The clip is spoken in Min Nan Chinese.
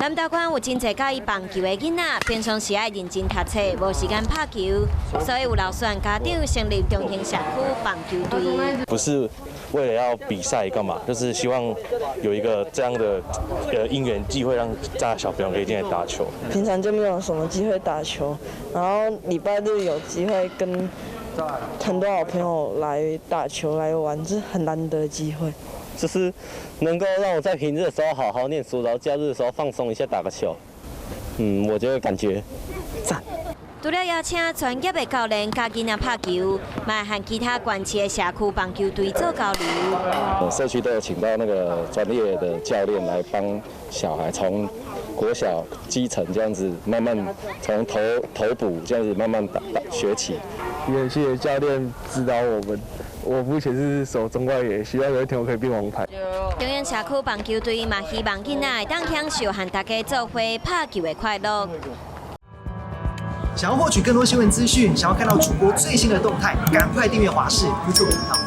南投縣有真濟佮意棒球的囡仔，平常時愛認真讀冊，無時間拍球，所以有老師和家長成立中興社區棒球隊。不是為了要比賽幹嘛，就是希望有一個這樣的因緣機會，讓大家小朋友可以進來打球。平常就沒有什麼機會打球，然後禮拜日有機會跟很多好朋友來打球來玩，這是很難得的機會。就是能夠讓我在平日的時候好好念書，然後假日的時候放鬆一下打個球。我覺得感覺讚。除了邀請專業的教練教囡仔拍球，嘛和其他縣市的社區棒球隊做交流。社區都有請到那個專業的教練來幫小孩從國小基層這樣子慢慢從頭頭捕這樣子慢慢打打學起。也謝謝教練指導我們。我目前是守中外野，希望有一天我可以變王牌。中興社區棒球隊嘛，希望囡仔會當享受和大家做伙拍球的快樂。想要獲取更多新聞資訊，想要看到主播最新的動態，趕快訂閱華視 YouTube 頻道。